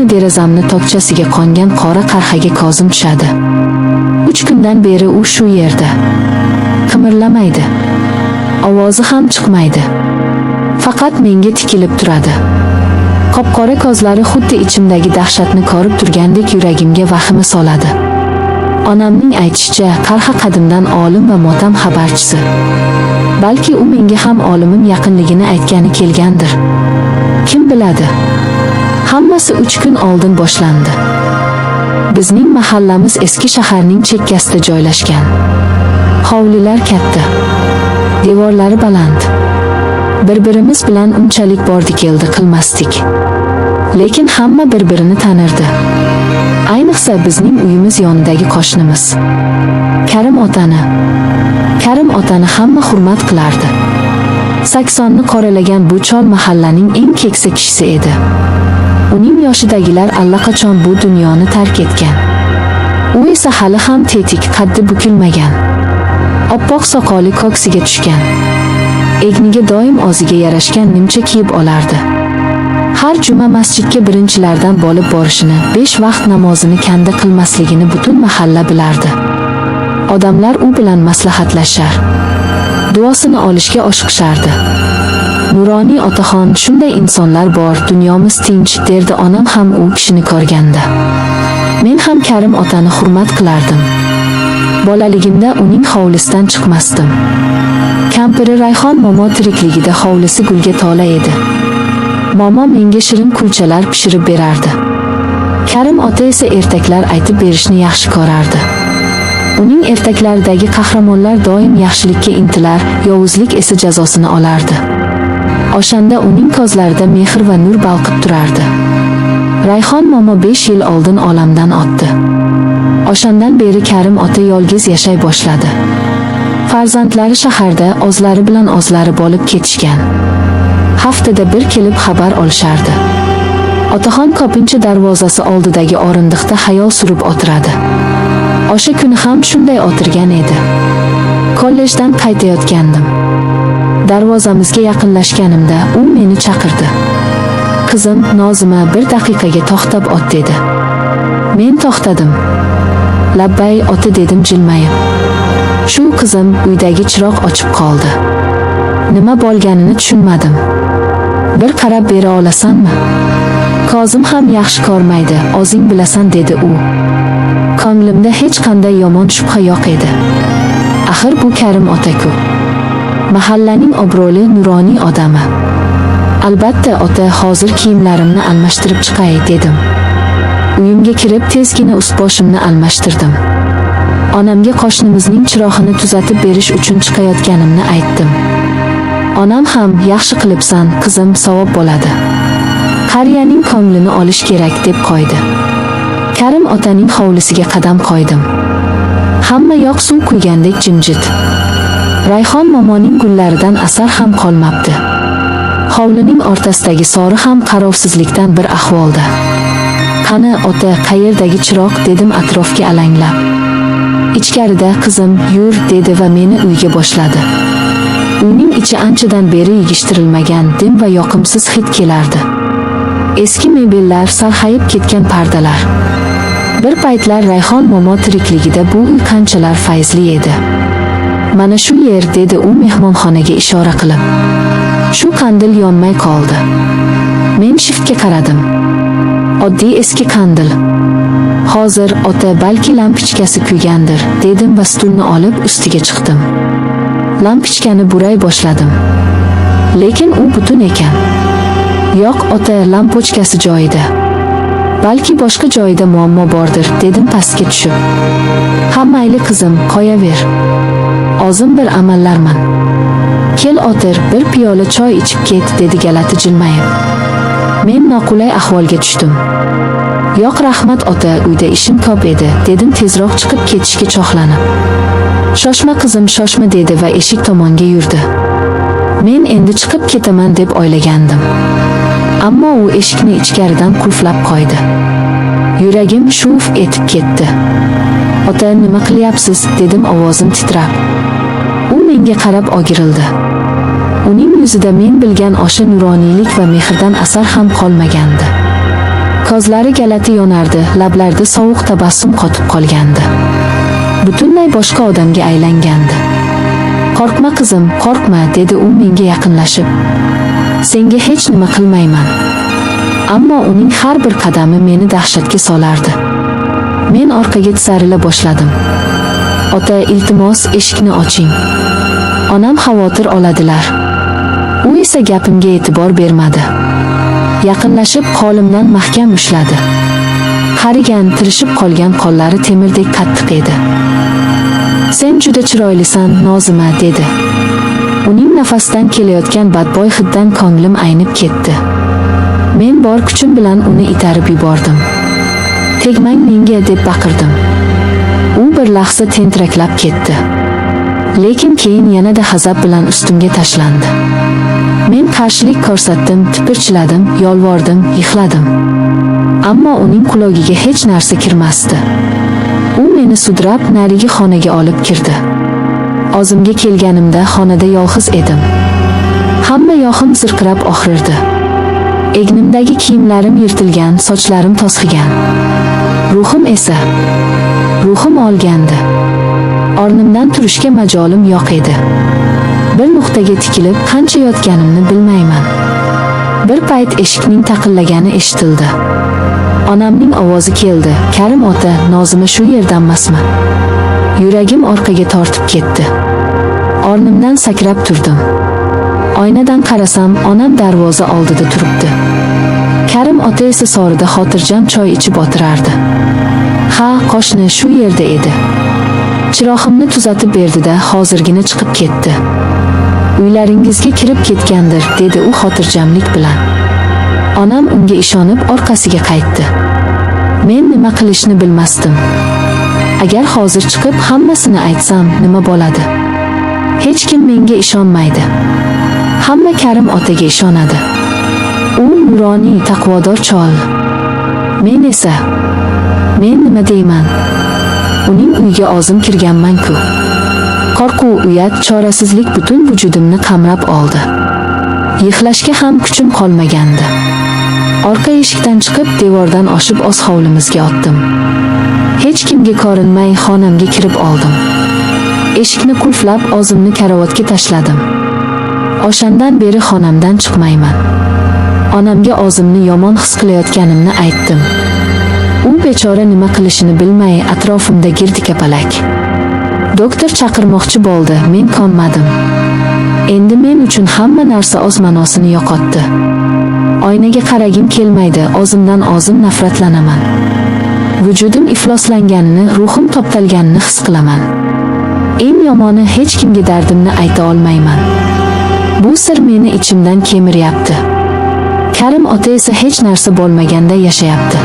kuni derazamni tokchasiga qo'ngan qora qarg'aga ko'zim tushadi. 3 kundan beri u shu yerda. Qimirlamaydi. Ovozi ham chiqmaydi. Faqat menga tikilib turadi. Qop-qora ko'zlari xuddi ichimdagi dahshatni ko'rib turgandek yuragimga vahima soladi. Onamning aytishicha, qarg'a qadimdan o'lim va motam xabarchisi. Balki u menga ham o'limim yaqinligini aytgani kelgandir. Kim biladi? Hammasi 3 kun oldin boshlandi. Bizning mahallamiz eski shaharning chekkasida joylashgan. Hovlilar katta. Devorlari baland. Bir-birimiz bilan unchalik bordi-keldi qilmasdik. Lekin hamma bir-birini tanirdi. Ayniqsa bizning uyimiz yonidagi qo'shnimiz. Karim otani. Karim otani hamma hurmat qilardi. 80ni qoralagan bu chol mahallaning eng keksa kishisi edi. Uning yoshidagilar allaqachon bu dunyoni tark etgan. U esa hali ham tetik, qaddi bukilmagan. Oppoq soqoli ko'ksiga tushgan. Egniga doim o'ziga yarashgan nimcha kiyib olardi. Har juma masjidga birinchilardan bo'lib borishini, besh vaqt namozini kanda qilmasligini butun mahalla bilardi. Odamlar u bilan maslahatlashar. Duosini olishga oshiqishardi. "Nuroniy otaxon, shunday insonlar bor, dunyomiz tinch", derdi onam ham u kishini ko'rganda. Men ham Karim otani hurmat qilardim. Bolaligimda uning hovlisidan chiqmasdim. Kampiri Rayhon momo tirikligida hovlisi gulga to'la edi. Momo menga shirin kulchalar pishirib berardi. Karim ota esa ertaklar aytib berishni yaxshi ko'rardi. Uning ertaklaridagi qahramonlar doim yaxshilikka intilar, yovuzlik esa jazosini olardi. O'shanda uning ko'zlarida mehr va nur balqib turardi. Rayhon momo 5 yil oldin olamdan o'tdi. O'shandan beri Karim ota yolg'iz yashay boshladi. Farzandlari shaharda o'zlari bilan o'zlari bo'lib ketishgan. Haftada bir kelib xabar olishardi. Otaxon ko'pincha darvozasi oldidagi o'rindiqda xayol surib o'tiradi. O'sha kuni ham shunday o'tirgan edi. Kollejdan qaytayotgandim. Darvozamizga yaqinlashganimda u meni chaqirdi. "Qizim, Nozima, bir daqiqaga to'xtab ot", dedi. Men to'xtadim. "Labbay, ota", dedim jilmayib. "Shu qizim, uydagi chiroq o'chib qoldi. Nima bo'lganini tushunmadim. Bir qarab bera olasanmi? Ko'zim ham yaxshi ko'rmaydi, o'zing bilasan", dedi u. Ko'nglimda hech qanday yomon shubha yo'q edi. Axir bu Karim ota-ku. Mahallaning obro'li nuroniy odami. "Albatta, ota, hozir kiyimlarimni almashtirib chiqay", dedim. Uyimga kirib tezgina ust-boshimni almashtirdim. Onamga qo'shnimizning chirog'ini tuzatib berish uchun chiqayotganimni aytdim. Onam ham "Yaxshi qilibsan, qizim, savob bo'ladi. Qariyaning ko'nglini olish kerak", deb qo'ydi. Karim otaning hovlisiga qadam qo'ydim. Hamma yoq suv quygandek jimjit. Rayhon momoning gullaridan asar ham qolmabdi. Hovlining o'rtasidagi sori ham qarovsizlikdan bir ahvolda. "Qani, ota, qayerdagi chiroq?" dedim atrofga alanglab. "Ichkarida, qizim, yur", dedi va meni uyga boshladi. Uyning ichi anchadan beri yig'ishtirilmagan, dim va yoqimsiz hid kelardi. Eski mebellar, sarg'ayib ketgan pardalar. Bir paytlar Rayhon momo tirikligida bu uy qanchalar fayzli edi. "Mana shu yer", dedi u mehmonxonaga ishora qilib. "Shu qandil yonmay qoldi." Men shiftga qaradim. Oddiy eski qandil. "Hozir, ota, balki lampochkasi kuygandir", dedim va stulni olib ustiga chiqdim. Lampochkani buray boshladim. Lekin u butun ekan. "Yo'q, ota, lampochkasi joyida. Balki boshqa joyida muammo bordir", dedim pastga tushib. "Ha, mayli, qizim, qo'yaver. O'zim bir amallarman. Kel, o'tir, bir piyola choy ichib ket", dedi g'alati jilmayib. Men noqulay ahvolga tushdim. "Yo'q, rahmat, ota, uyda ishim ko'p edi", dedim tezroq chiqib ketishga chog'lanib. "Shoshma, qizim, shoshma", dedi va eshik tomonga yurdi. Men endi chiqib ketaman deb o'ylagandim. Ammo u eshikni ichkaridan qulflab qo'ydi. Yuragim shuv etib ketdi. "Ota, nima qilyapsiz?" dedim ovozim titrab. U menga qarab o'girildi. Uning yuzida men bilgan o'sha nuroniylik va mehrdan asar ham qolmagandi. Ko'zlari g'alati yonardi, lablarida sovuq tabassum qotib qolgandi. Butunlay boshqa odamga aylangandi. "Qo'rqma, qizim, qo'rqma", dedi u menga yaqinlashib. "Senga hech nima qilmayman." Ammo uning har bir qadami meni dahshatga solardi. Men orqaga tisarila boshladim. "Ota, iltimos, eshikni oching. Onam xavotir oladilar." U esa gapimga e'tibor bermadi. Yaqinlashib qo'limdan mahkam ushladi. Qarigan, tirishib qolgan qo'llari temirdek qattiq edi. "Sen juda chiroylisan, Nozima", dedi. Uning nafasidan kelayotgan badbo'y hiddan ko'nglim aynib ketdi. Men bor kuchim bilan uni itarib yubordim. "Tegmang menga", deb baqirdim. U bir lahza tentiraklab ketdi. Lekin keyin yanada g'azab bilan ustimga tashlandi. Men qarshilik ko'rsatdim, tipirchiladim, yolvordim, yig'ladim. Ammo uning qulog'iga hech narsa kirmasdi. U meni sudrab narigi xonaga olib kirdi. O'zimga kelganimda xonada yolg'iz edim. Hamma yog'im zirqirab og'rirdi. Egnimdagi kiyimlarim yirtilgan, sochlarim to'zg'igan. Ruhim esa, ruhim olgandi. O'rnimdan turishga majolim yo'q edi. Bir nuqtaga tikilib qancha yotganimni bilmayman. Bir payt eshikning taqillagani eshitildi. Onamning ovozi keldi: "Karim ota, Nozima shu yerdanmasmi?" Yuragim orqaga tortib ketdi. O'rnimdan sakrab turdim. Oynadan qarasam, onam darvoza oldida turibdi. Karim ota esa so'rida xotirjam choy ichib o'tirardi. Ha, qo'shni shu yerda edi. Chirog'imni tuzatib berdi-da, hozirgina chiqib ketdi. "Uylaringizga kirib ketgandir", dedi u xotirjamlik bilan. Onam unga ishonib orqasiga qaytdi. Men nima qilishni bilmasdim. Agar hozir chiqib hammasini aytsam, nima bo'ladi? Hech kim menga ishonmaydi. Hamma Karim otaga ishonadi. U nuroniy, taqvodor chol. Men esa, men nima deyman? Uning uyiga o'zim kirganman-ku. Qo'rquv, uyat, chorasizlik butun vujudimni qamrab oldi. Yig'lashga ham kuchim qolmagandi. Orqa eshikdan chiqib, devordan oshib o'z hovlimizga otdim. Hech kimga ko'rinmay xonamga kirib oldim. Eshikni qulflab o'zimni karavotga tashladim. O'shandan beri xonamdan chiqmayman. Onamga o'zimni yomon his qilayotganimni aytdim. U bechora nima qilishini bilmay atrofimda girdi kapalak. Doktor chaqirmoqchi bo'ldi, men ko'nmadim. Endi men uchun hamma narsa o'z ma'nosini yo'qotdi. Oynaga qaragim kelmaydi, o'zimdan o'zim nafratlanaman. Vujudim ifloslanganini, ruhim toptalganini his qilaman. Eng yomoni, hech kimga dardimni ayta olmayman. Bu sir meni ichimdan kemiryapti. Karim ota esa hech narsa bo'lmaganda yashayapti.